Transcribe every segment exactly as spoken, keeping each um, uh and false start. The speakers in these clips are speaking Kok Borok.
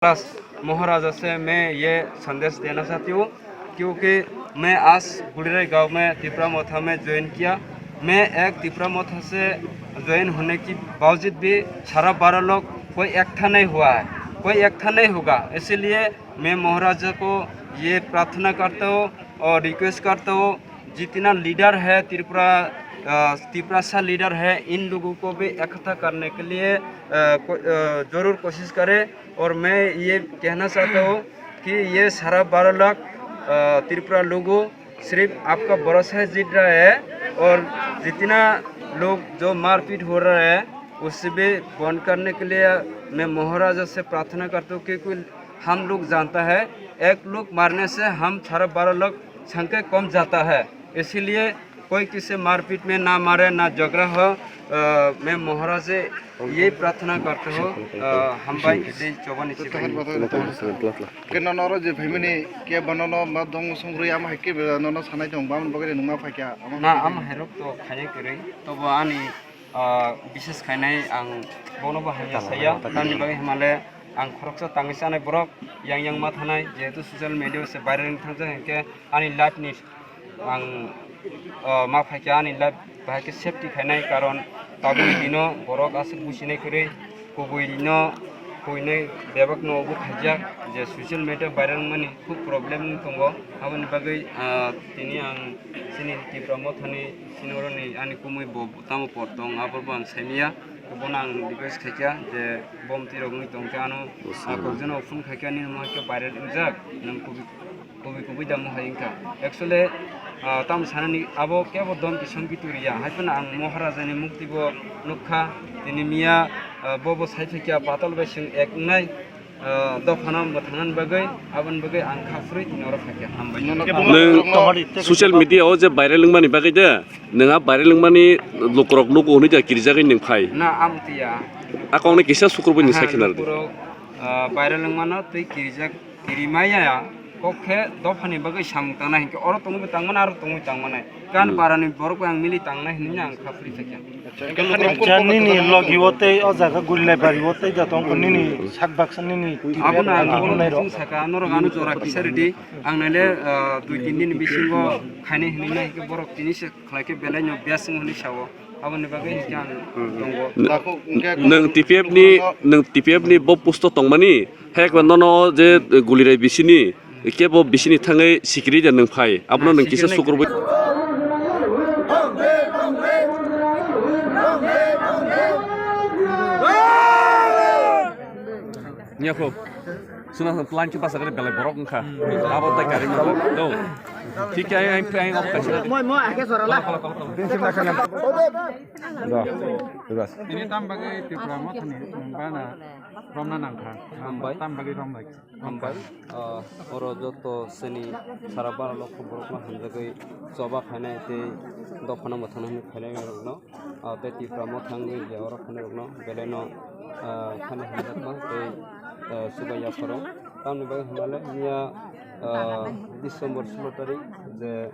प्लस महाराजा से मैं ये संदेश देना चाहती हूँ, क्योंकि मैं आज गुड़ीराई गांव में तिपरा मोथा में ज्वाइन किया। मैं एक तिपरा मोथा से ज्वाइन होने के बावजूद भी सारा बारह लोग कोई एकता नहीं हुआ है, कोई एकता नहीं होगा। इसीलिए मैं महाराजा को ये प्रार्थना करता हूँ और रिक्वेस्ट करता हूँ, जितना लीडर है त्रिपुरा, अ, तिपरासा लीडर है, इन लोगों को भी इकट्ठा करने के लिए, अ, को-, अ, जरूर कोशिश करें। और मैं ये कहना चाहता हूँ कि ये सारा बारह लाख, अ, त्रिपुरा लोगों सिर्फ आपका भरोसा है जीत रहा है, और जितना लोग जो मारपीट हो रहा है, उससे भी बंद करने के लिए मैं महाराजा से प्रार्थना करता हूँ, क्योंकि हम लोग जानता है, एक लोग मारने से हम सारा बारह लाख संख्या कम जाता है। इसीलिए कोई किसी मारपीट में ना मारे, ना झगड़ा हो। अ, मैं महाराज से यही प्रार्थना करता हूँ। अ, हम भाई इतने चौबन इसी भाई। Ke nono oro je phaimani ke bonono ma dong songrui ama hai ke nono sanai tong bam bagwi nungma phaikha. Ama na, phaikha. Ama herok to khaya kwrwi, tobo ani, ah, bises khainai ang bono bo hamya saya, tamni bagwi hamale ang khoroksa tangwi chanai borok yang yang ma thanai, jehetu social media se viral wng thangjak hinkhe ani life ni ang, ah, ma phaikha ani life bahai khe safety khainai, karon tabuk dino borok aswk businai kwrwi. Kubui no, kubui no bebak no obo khaijak je social media viral wngmani khub problem wng tongo. Aboni bagwi, ah, tini ang chini Tipra Mothani sini oroni ani kumui bo tamo por tong, abo bo ang saimaya. Bono ang request khaikha je bom tirok wngwi tongkhe ano, ah, kokjano phone khaikha nini mohai khe viral wngjak, nwng kubui kubui kubui da mohai wngkha. Actually, ah, tamo sanani abo kebo dom kisong kitu riya. Hai phano ang Maharaja ni mukti bo nukha. Tini miya, ah, bo bo sai phikya patal bai sing ek wngnai, ah, dophano mwthangna bagwi, aboni bagwi ang kha phurwi tini oro phaikha. Hambai. Nwng social media o je viral wngmani bagwi de, nwng a viral wngmani lukurok nugo hwnwi da kirijagwi nwng phai. Na, amtiya. A kokno kisa sukurbai nwng sai khe narwdi. Lukurok, ah, viral wngmano tei kirijak. Kirimaya kok khe dophani bagwi samung tangna hinkhe oro tongwi tangmani, aro tongwi tangmani. Kan parani borok bai ang mili tangnai hinwi ang kha phuri khaikha. Acha, nini logi o tei o jaga Gulilai bari o tei da tong nini sak baksa nini. Abono ang bono saka norok ano jora kisa ridi ang naile, ah, dui tin din bisingo khainai hinwi nai hinkhe borok tini se khlai khe belai no best wng hinwi sao. Aboni bagwi hinkhe ang tongo. Nwng T P F ni, nwng T P F ni bo post o tongmani, hai khe nono je Gulirai bisini, kebo bisini thangwi sikiri de nwng phai, abono nwng kisa sukurbai. Nyakho. Suna plan ki basa kare belai borok wngkha. Abo tai kari ma do. Thik khe ai ai ai off kaisa. Moi moi ake sora la. Kolo, kolo, kolo, kolo. Ini tam bagwi Tipra Mothani bana romna nangkha. Hambai. Tam bagwi rombai. Hambai. Ah, oro joto seni sara bara lok borok no hamjagwi choba khainai tei dophano mwthangna hinwi khainai rokno. Ah, tei Tipra Mothani je oro khani rokno belai no, ah, khani hamjakma tei, ah, subai yapharo. Tamni bagwi hwnmale miya, ah, December sulo tarik je,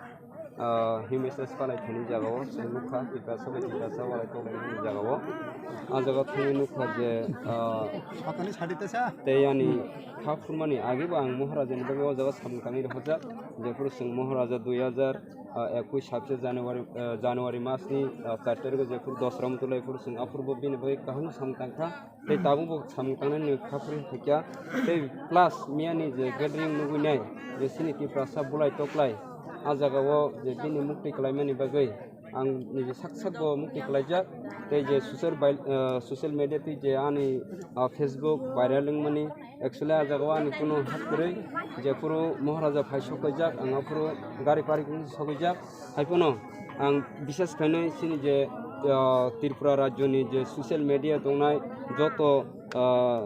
ah, Human Rights palai thani jagao se nukha Tiprasa bai Tiprasa walai toklaini jagao. Ah jaga thangwi nukha je, ah, tei ani kha phurmani agebo ang Maharaja ni bagwi o jaga samung tangwi rohorjak. Jephuru chwng Maharaja dui hajar ah, ekush sabse January, ah, January mas ni, ah, char tarikh o jephuru dosra motolai phuru chwng aphuru bo bini bagwi kaham samung tangkha. Tei tabuk bo samung tangnani kha phuru phaikha. Tei plus miyani je gathering nugwi nai je chini Tiprasa bulai toklai. Ah jaga o je bini mukti kwlaimani bagwi ang niji sak sak bo mukti kwlaijak. Tei je social bai-, ah, social media twi je ani, ah, Facebook viral wngmani, actually, ah jaga o ani kunu hak kwrwi, jephuru Maharaja phai sok kaijak, ang aphuru gari parking sok kaijak. Hai phano ang bisas khainai chini je, ah, Tripura rajyoni je social media tongnai joto, ah,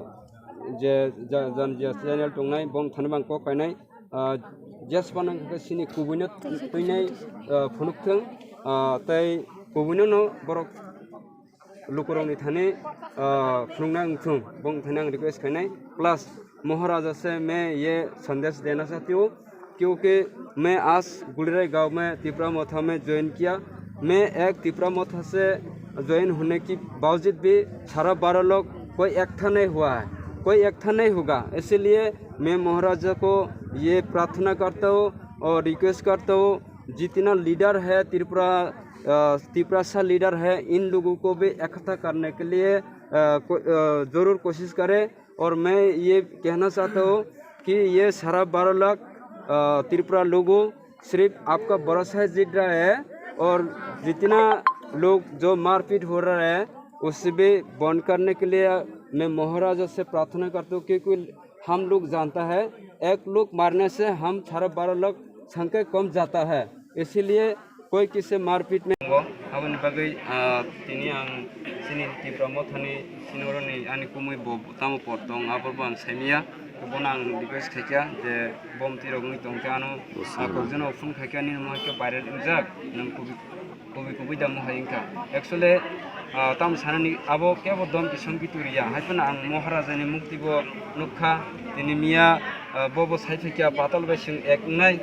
je ja-, jan-, je channel tongnai, bong thani bang kok kainai, ah, jes phano hwnkhe chini kubuino twinai, ah, phunuk thung, ah, tei kubuino no borok lukurokni thani, ah, phunukna wngthung, bong thani ang request khainai. Plus, Maharaja se main ye sandesh dena chahti hu, kyunki main aaj Gulirai gaon mein Tipra Motha mein join kiya. Main ek Tipra Motha se join hone ki baojud bhi sara baro log koi ek tha nahi hua hai. कोई एक था नहीं होगा। इसीलिए मैं महाराजा को ये प्रार्थना करता हूँ और रिक्वेस्ट करता हूँ, जितना लीडर है त्रिपुरा, अ, तिपरासा लीडर है, इन लोगों को भी इकट्ठा करने के लिए, अ, को-, अ, जरूर कोशिश करें। और मैं ये कहना चाहता हूँ कि ये सारा बारह लाख, अ, त्रिपुरा लोगों सिर्फ आपका भरोसा ही जीत रहा है, और जितना लोग जो मारपीट हो रहा है, उसे भी बंद करने के लिए मैं महाराजा से प्रार्थना करता हूँ, क्योंकि हम लोग जानता है, एक लोग मारने से हम साढ़े बारह लाख संख्या कम जाता है, इसीलिए कोई किसी मारपीट में। Aboni bagwi, ah, tini ang chini Tipra Mothani senior ni ani kumui bo tamo por tong, abo bo ang saimaya. Bono ang request khaikha je bom tirok wngwi tongkhe ano, ah, kokjano phone khaikha nini mohai khe viral wngjak, nwng kubui, kubui kubui da mohai wngkha. Actually, ah, tamo sanani abo kebo dom kisong kitu riya, hai phano ang Maharaja ni mukti bo nukha, tini miya, ah, bo bo sai phaikha patal bai chwng ek wngnai,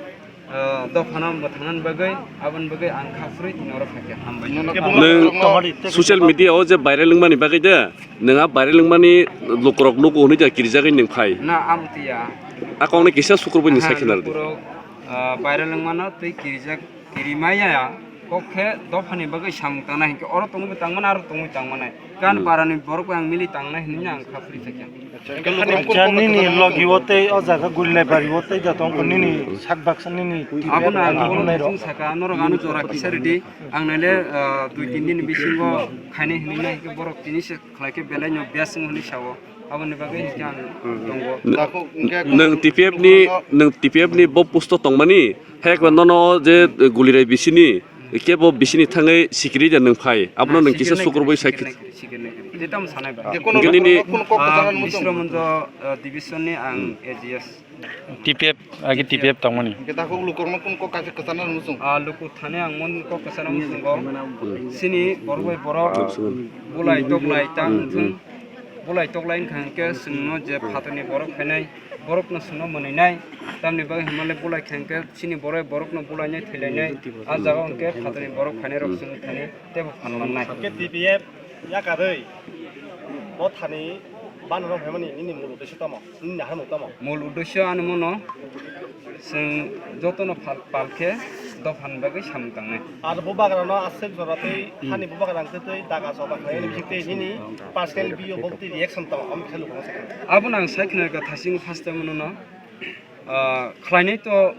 ah, dophano mwthangnani bagwi, aboni bagwi ang kha phurwi tini oro phaikha. Hambai. Nwng social media o je viral wngmani bagwi de, nwng a viral wngmani lukurok nugo hwnwi da kirijagwi nwng phai. Na, amo tiya. A kokno kisa sukurbai nwng sai khna rwdi. Lukurok, ah, viral wngmano tei kirijak, kirimaya kok khe dophani bagwi samung tangnai hinkhe oro tongwi tangmani, aro tongwi tangmani. Kan parani borok ang mili tangnai hinwi ang kha phuri phaikha. Acha, nini logi o tei o jaga Gulilaibari o tei da tong nini sak baksa nini. Abono ang bono thung saka, norok ano jora kisa rwdi. Ang naile, ah, dui tin din bisingo khainai hinwi nai khe borok tini se khlai khe belai no biyaswng hinwi sao. Aboni bagwi hinkhe ang tongo. Nwng T P F ni, nwng T P F ni bo post o tongmani, hai khe nono je Gulirai bisini, kebo bisini thangwi sikiri da nwng phai. Abono nwng kisa sukurbai sai. Sikirnai kiri, sikirnai kiri. Tei tamo sanai ba. Hwnkhe nini, ah, Bisramonjo, ah, division ni ang A G S. T P F, agi T P F tongmani. Hwnkhe takhuk lukurokno kung kok kaisa kwcharna muchung? Ah, luku thani ang mon kok kwcharna muchungo. Chini borok bai borok bulai toklai tang thung. Bulai toklai wngkha hwnkhe chwngno je phatarni borok phainai, borokno chwngno mwnwinai. Tamni bagwi hwnmale bulai kha hwnkhe chini borok borokno bulainai thwilainai. Ah jaga hwnkhe phatarni borok phainairok chwng thani teibo phan mannai. Hwnkhe T P F yakarwi bo thani banrok phaimani nini mul uddesho tamo? Nini naharmung tamo? Mul uddesho ani mono chwng jotono pal, pal khe dophani bagwi samung tangnai. Ar bubagrano aswk jora tei hani bubagra hwnkhe tei daga choba khlainani bisingtwi nini personal view bo tei reaction tamo? Omo kisa lukurokno sakha. Abono ang sai khna kha thasing first time nono, ah, khlainai to,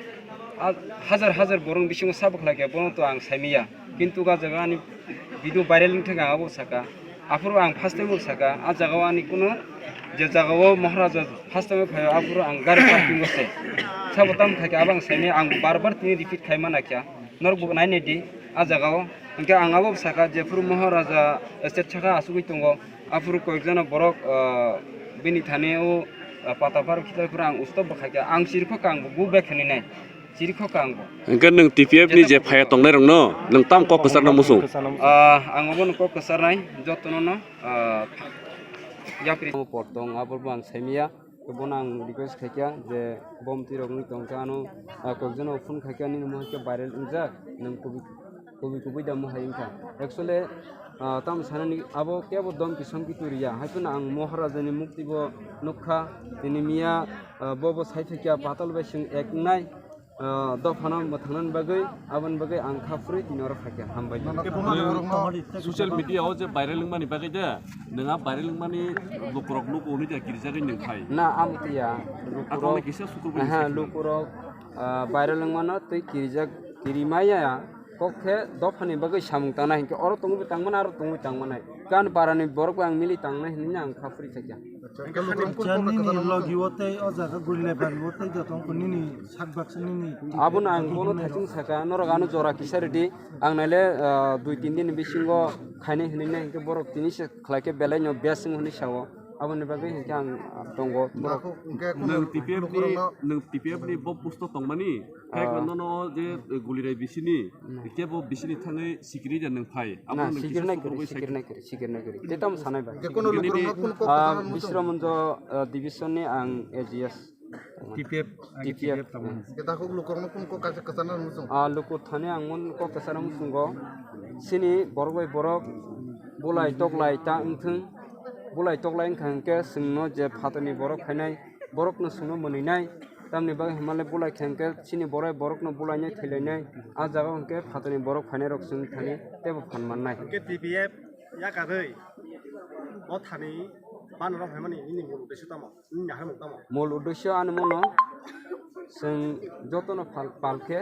ah, hajar hajar borok bisingo sabo khlai kha bono to ang saimaya. Kintu ah jaga ani video viral wngthaka abo saka. Aphuru ang first time saka, ah jaga o ani kuno je jaga o Maharaja first time phaio, aphuru ang gari parking o se. Sabo tam thake abang saini ang bar bar tini repeat khai mana kya. Norok bo nai nai di, ah jaga o. Hwnkhe ang abo saka, jephuru Maharaja state saka asugwi tongo, aphuru koyekjano borok, ah, bini thani o, ah, pata pharo khitai phuru ang usto bo khai kha. Ang chirikho kang bo go back hinwi nai. Chirikho kang bo. Hwnkhe nwng T P F ni je phaya tongnai rokno nwng tam kok kwcharna muchung? Ah, ang obono kok kwcharnai jotono no, ah, yapri por tong abo bo ang saimaya. Bono ang request khaikha je bom tirok wngwi tongkha ano, ah, kokjano phone khaikha nini mohai khe viral wngjak, nwng kubui kubui kubui da mohai wngkha. Actually, ah, tamo sanani abo kebo dom kisom kitu riya, hai phano ang Maharaja ni mukti bo nukha, tini miya, ah, bo bo sai phaikha patal bai chwng ek wngnai. Ah, dophano mwthangnani bagwi, aboni bagwi ang kha phurwi tini oro phaikha. Hambai. Social media o je viral wngmani bagwi de, nwng a viral wngmani lukurok nugo hwnwi de kirijagwi nwng phai. Na, amo tiya. Lukurok, aha, lukurok, ah, viral wngmano tei kirijak, kirimaya kok khe dophani bagwi samung tangnai hinkhe oro tongwi tangmani, aro tongwi tangmani. Kan parani borok bai ang mili tangnai hinwi ang kha phurwi khaikha. Acha, nini logi o tei o jaga Gulilaibari o tei joto wngkha nini sak baksa nini. Abono ang bono thachung saka, norok ano jora kisa rwdi, ang naile, ah, dui tin din bisingo khainai hinwi nai hinkhe borok tini se khlai khe belai no biyaswng hinwi sao, aboni bagwi hinkhe ang, ah, tongo. Nwng T P F ni, nwng T P F ni bo post o tongmani? Hai, ah, nono je, eh, Gulirai bisini, hmm, kebo bisini thangwi sikiri da nwng phai. Abo na, nwng kisa sikirnai kiri, sukurubui sai sikirnai kiri, sikirnai kiri. Tei tamo sanai ba. Nini, ah, Bisramonjo, ah, division ni ang A G S. T P F, T P F. T P F tamo. Hwnkhe takhuk lukurokno kung kok kaisa kwcharna muchung? Ah, lukur thani ang mon kok kwcharna muchungo. Chini borok bai borok bulai toklai ta wngthung. Bulai toklai wngkha hwnkhe chwngno je phatarni borok phainai, borokno chwngno mwnwinai, tamni bagwi hwnmale bulai kha hwnkhe chini borai borokno bulainai thwilainai, a jaga o hwnkhe phatarni borok phainairok chwng thani teibo phan mannai. Hwnkhe T P F yakarwi o thani banrok phaimani nini mul uddesyo tamo? Nini naharmung tamo? Mul uddesyo ani mono chwng jotono pal, pal khe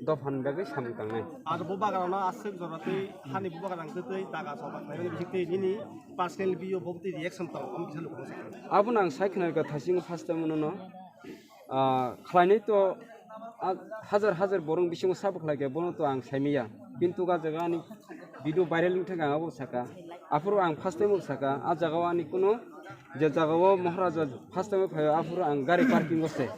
dophani bagwi samung tangnai. Aro bo bagarano aswk jora tei hani bo bagarang tei daga soba khlaimani bisingtwi nini personal view bo tei reaction tamo? Omo kisa lukurok sakha. Abono ang sai khwnarikha thaisingo first time nono, ah, khlainai to, ah, hajar hajar borok bisingo sabo khlaikha, bono to ang saimanya. Kintu ah jaga ani video viral wngthangkha, ang abo saka. Aphuru ang first time saka, ah jaga o ani kuno je jaga o Maharaja first time phaio, aphuru ang gari parking o se.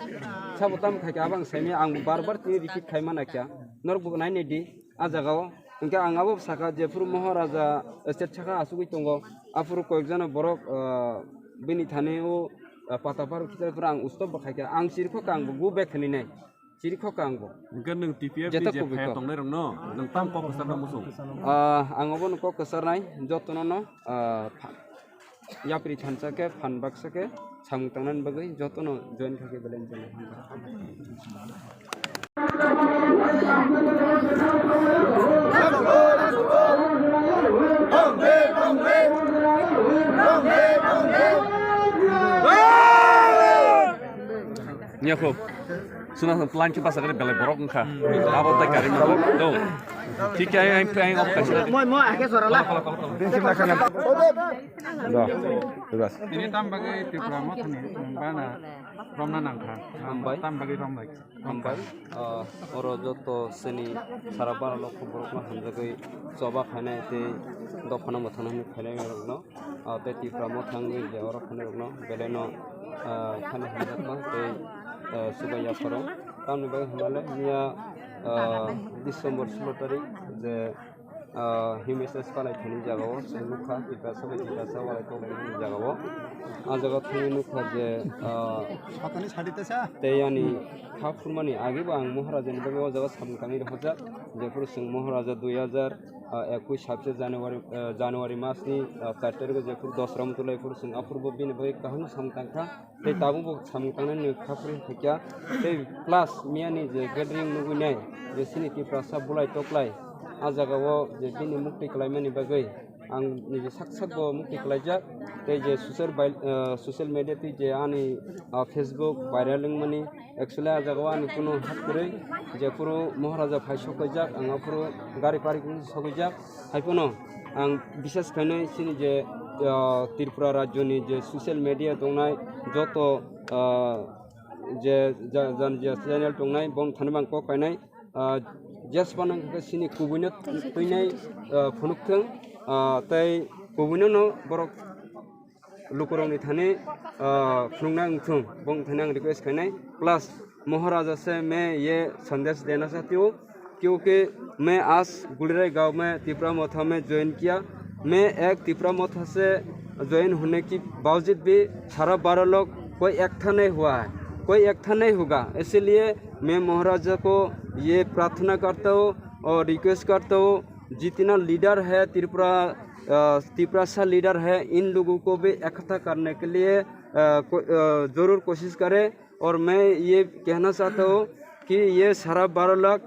Sabo tamo khaikha, abo ang saimanya, ang bar bar tini repeat khai manaikha. Norok bo nainai di. Ah jaga o hwnkhe ang abo saka, jephuru Maharaja state saka achugwi tongo, aphuru koyekjano borok, ah, bini thani o, ah, pata pharo khichar phuru ang stop bo khaikha, ang chirikhokha ang bo go back hwnwi nai, chirikhokha ang bo. Hwnkhe nwng T P F ni jeto je kubui phaya kok tongnai rokno nwng tam kok kwchar na muchung? Ah, ang obono kok kwcharnai jotono no, ah, pha-, yapri thansa khe, phan baksa khe, samung tangnani bagwi jotono join kha khe belai belai hambai. Nyakho. Suna suna plan khe basa kare belai borok wngkha. Abo tai gari ma do. Thik khe ang, ang, ang off kaisa. Moi, moi, ake sora la. Kolo, kolo, kolo, kolo. Do. Bas. Ini tam bagwi Tripura Mothani bana romna nangkha. Hambai. Tam bagwi romlai. Hambai. Ah, oro joto sini sara bara lok borok no hamjagwi choba khainai tei dophano mwthangna hinwi khainai rokno. Ah, tei Tipra Motha wngwi je oro phainairokno belaino, ah, thani hamjakma tei, ah, chubai yapharo. Tamni bagwi hwnmale miya, ah, December sulo tarik je, ah, Himesha Spalai thani jagao chwng nukha, Tiprasa bai Tiprasa walai toklaini jagao. Ah jaga thangwi nukha je, ah, tei ani kha phurmani agebo ang Maharajani bagwi o jaga samung tangwi rohorjak, jephuru chwng Maharaja dui hajar, ah, ekush sabse January, ah, January masni, ah, char tarikgo jephuru Dosra Mutulai phuru chwng aphuru bo bini bagwi kaham samung tangkha. Tei tabuk bo samung tangnani kha phuru phaikha. Tei plus miyani je gathering nugwi nai je chini Tiprasa bulai toklai ah jagao je bini mukti kwlaimani bagwi ang nije sak sak bo mukti kwlaijak. Tei je social bai-, ah, social media twi je ani, ah, Facebook viral wngmani, actually ah jagao ani kunu hak kwrwi, jephuru Maharaja phai sokwijak, ang aphuru gari parking sokwijak. Haiphano ang bisas khainai chini je, ah, Tripura rajyoni je social media tongnai joto, ah, je ja-, jan-, je channel tongnai bong thani bang kok kainai, ah, jesphano hwnkhe chini kubuino twinai, ah, phunukthwng, ah, tei kubuinono borok lukurokni thani, ah, phunukna wngthung, bong thani ang request khainai. Plus, Maharaja se main ye sandesh dena chahti hu, kyunki main aaj Gulirai gaon mein Tipra Motha mein join kiya. Main ek Tipra Motha se join hone ki baojuud bhi sara baro log koi ek tha nahi hua hai, koi ek tha nahi hoga. Isiliye main Maharaja ko ye prarthana karta hu aur request karta hu, jitna leader hai Tripura, ah, Tiprasa leader hai, in logon ko bhi iktha karne ke liye, ah, ko-, ah, zarur koshish kare. Aur main ye kehna chahta hu ki ye sara baro lakh,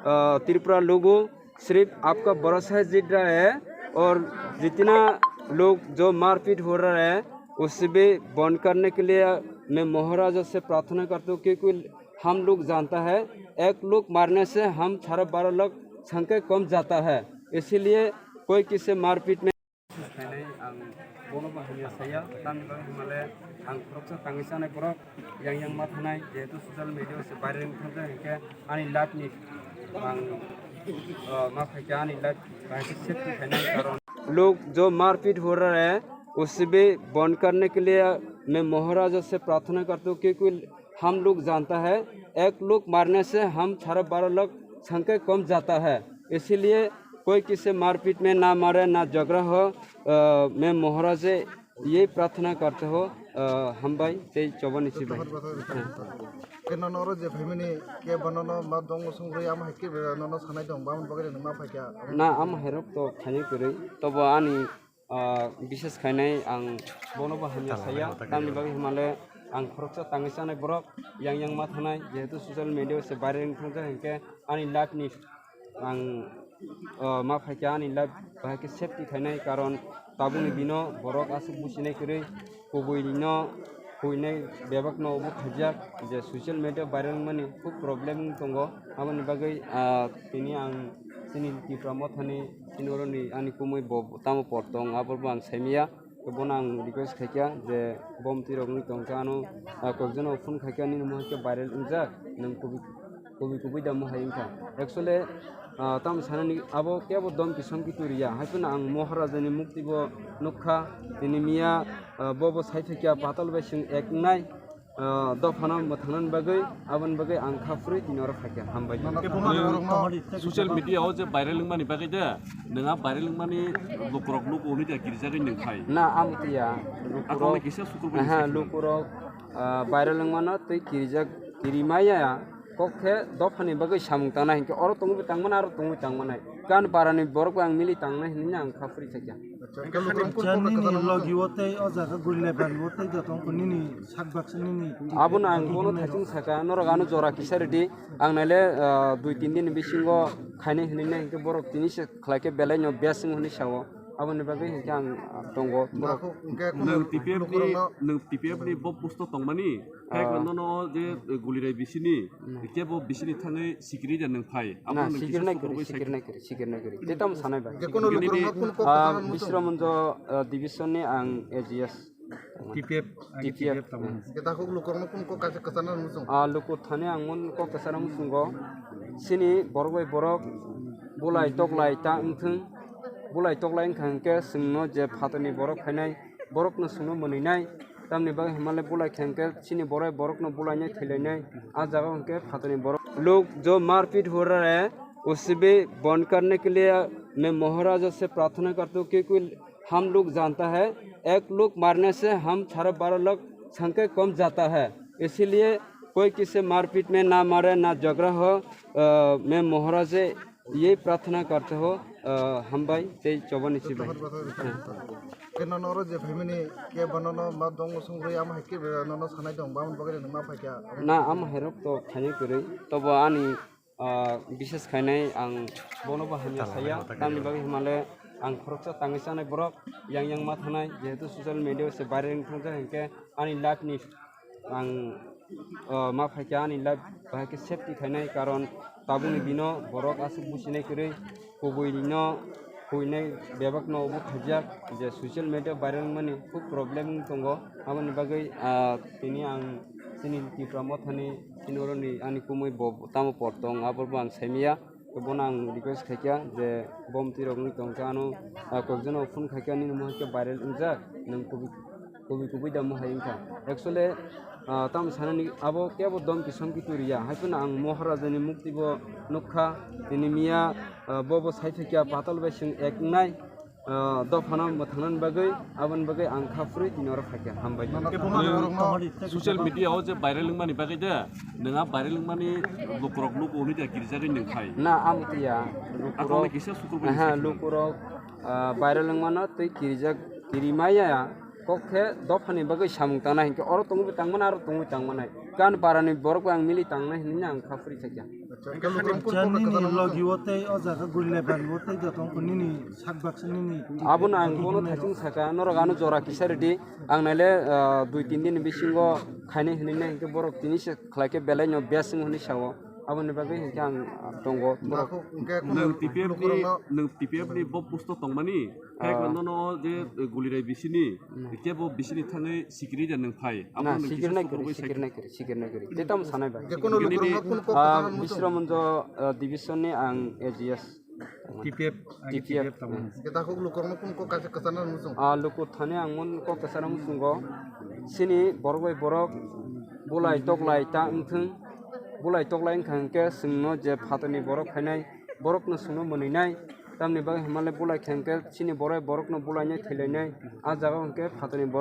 ah, Tripura logon sirf aapka bharosa hai jeet raha hai, aur jitna log jo marpit ho raha hai, usse bhi band karne ke liye main Maharaja se prarthana karta hu, kyunki हम लोग जानता है, एक लोग मारने से हम साढ़े बारह लाख संख्या कम जाता है, इसीलिए कोई किसी मारपीट में। Ang bono bo hamya saya, tamni bagwi hwnmale ang khoroksa tangwi chanai borok, yang yang ma thanai, jehetu social media se viral wng thangkha, hinkhe ani life ni ang, ah, ma phaikha, ani life bahai khe safety khainai karon. लोग जो मारपीट हो रहा है, उसे भी बंद करने के लिए मैं महाराजा से प्रार्थना करता हूँ, क्योंकि हम लोग जानता है, एक लोग मारने से हम साढ़े बारह लाख संख्या कम जाता है, इसीलिए कोई किसी मारपीट में ना मारे, ना झगड़ा हो। अ, मैं महाराज से यही प्रार्थना करता हूँ। अ, हम भाई, तेज चौबन इसी भाई। Keno noro je phaimani ke bonono ma dongo songwi ama hai ke nono sanai dong, bamon bagwi reno ma phaikha. Na, ama hai rok to khainai kwrwi, tobo ani ah, bises khainai ang bono bo hamya saya, tamni bagwi hwnmale ang khoroksa tangwi chanai borok, yang yang ma thanai, jehetu social media o se viral wng thang jak hinkhe ani life ni ang, ah, ma phaikha ani life bahai khe safety khainai, karon tabukni dino borok aswk buchinai kwrwi kubui no huinai bebak no obo khaijak je social media viral wngmani khub problem wng tongo, aboni bagwi, ah, tini ang chini Tipra Mothani chini oroni ani kumui bo tamo por tong abo bo ang saimaya. Bono ang request khaikha je bom tirok wngwi tongkha ano, ah, kokjano phone khaikha nini mohai khe viral wngjak nwng kubui kubui kubui da mohai wngkha. Actually, ah, tamo sanani abo kebo dom kisom ki turiya. Hai phano ang Moharaja ni mukti bo nukha. Tini miya, ah, bo bo sai thakya patal bai sing ek nai, ah, dophano mwthangna bagwi, aboni bagwi ang kha phurwi tini oro khaikha. Hambai. Social media o je viral wngmani bagwi de, nwnga viral wngmani lukurok luku hwnwi de kirijagwi nwng phai. Na, amo tiya. Akokni kisa sukur bai aha, lukurok, ah, viral wngmano twi kirijak, kirimaya. Kok khe dophani bagwi samung tangna hinkhe oro tongwi tangmani, aro tongwi tangmani. Kan parani borok bai ang mili tangnai hinwi ang kha phuri thakya. Acha, hwnkhe lukurok phone kok nini kwchana logi o tei o jaga guri lebar o tei joto wngkha nini sak baksa nini. Abono ang bono thachung saka, norok ano jora kisa rwdi, ang naile, ah, dui tin din bisingo khainai hinwi nai hinkhe borok tini se khlai khe belai no best wng hinwi sao. Aboni bagwi hinkhe ang tongo. Nako hwnkhe Nwng T P F ni, lukurokno nwng T P F ni bo post o tongmani, khe ah, nono je gulirai bisini, hmm, kebo bisini thangwi sikiri ja nwng phai. Abo na, nwng sikiri kisa nai sukur kwrwi, bai sikiri sai nai kwrwi, sikiri nai kwrwi. Tei tamo sanai bai. Hwnkhe kono lukurokno phone kok ah, kwchana muchung. Bisramganj, ah, division ni ang A G S. T P F, T P F, T P F tamo. Hmm. Hwnkhe takhuk lukurokno phone kok kaisa kwchana muchung. Ah, lukur thani ang mon kok kwchana muchungo. Chini borok bai borok bulai toklai ta wngthwng. Bulai toklai wngkha hinkhe chwngno je phatarni borok phainai, borokno chwngno mwnwinai. Tamni bagwi hwnmale bulai kha hinkhe chini borai borokno bulainai thwilainai. Ah jaga hinkhe phatarni borok. लोग जो मारपीट हो रहा है, उसे भी बंद करने के लिए मैं महाराजा से प्रार्थना करता हूँ, क्योंकि हम लोग जानता है, एक लोग मारने से हम साढ़े बारह लाख संख्या कम जाता है, इसीलिए कोई किसी मारपीट में ना मारे, ना झगड़ा हो। अ, मैं महाराज से यही प्रार्थना करते हो, अ, हम भाई, जय चौबन इसी भाई। Khe nono oro je phaimani khe bonono ma dong songwi ama hai khe nono sanai dong, bamon bagwi no ma phaikha. Na, ama hai rok to khainai kwrwi, tobo ani ah, bises khainai ang bono bo hamya saya, tamni bagwi hwnmale ang khoroksa tangwi chanai borok, yang yang ma thanai, jehetu social media o se viral wng thang jak hinkhe ani life ni ang, ah, ma phaikha ani life bahai khe safety khainai, karon tabukni dino borok aswk buchinai kwrwi kubui no huinai bebak no obo khaijak je social media viral wngmani khub problem wng tongo, aboni bagwi, ah, tini ang chini Tipra Mothani chini oroni ani kumui bo tamo por tong abo bo ang saimaya. Bono ang request khaikha je bom tirok wngwi tongkha ano, ah, kokjano phone khaikha nini mohai khe viral wngjak nwng kubui kubui kubui da mohai wngkha. Actually, ah, tamo sanani abo kebo dom kisom ki turiya. Hai phano ang Moharaja ni mukti bo nukha, tini miya, ah, bo bo sai thakya patal bai sing ek nai, ah, dophano mwthangnani bagwi, aboni bagwi ang kha phurwi tini oro khaikha. Hambai. Social media o je viral wngmani bagwi de, nwnga viral wngmani lukurok luku hwnwi de kirijagwi nwng phai. Na, amo tiya. Akokni kisa sukur bai aha, sai lukurok, ah, viral wngmano twi kirijak, kirimaya. Kok khe dophani bagwi samung tangna hinkhe oro tongwi tangmani, aro tongwi tangmani. Kan parani borok bai ang mili tangnai hinwi ang kha phuri thakya. Acha, hwnkhe lukurok phone kok kwchana muchung. Logi o tei o jaga guri lebar o tei joto wngkha nini sak baksa nini. Abono ang bono thachung saka, norok ano jora kisa rwdi, ang naile, ah, dui tin din bisingo khainai hinwi nai hinkhe borok tini se khlai khe belai no best wng hinwi sao. Aboni bagwi hinkhe ang tongo. Nako hwnkhe kono lukurokno nwng T P F ni, nwng T P F ni bo post o tongmani, khe ah, nono je gulirai bisini, hmm, kebo bisini thangwi sikiri ja nwng phai. Abo na, nwng sikiri kisa nai sukur kwrwi, bai sikiri sai nai kwrwi, sikiri nai kwrwi. Tei tamo sanai bai. Hwnkhe kono lukurokno phone kok kwchana muchung. Ah, Bisramganj division ni ang A G S. T P F, T P F, T P F tamo. Hwnkhe takhuk lukurokno phone kok kaisa kwchana muchung. Ah, lukur thani ang mon kok kwchana muchungo. Chini borok bai borok bulai toklai ta wngthwng. Bulai toklai wngkha hinkhe chwngno je phatarni borok phainai, borokno chwngno mwnwinai. Tamni bagwi hwnmale bulai kha hinkhe chini borai borokno bulainai thwilainai. Ah jaga o hinkhe phatarni borok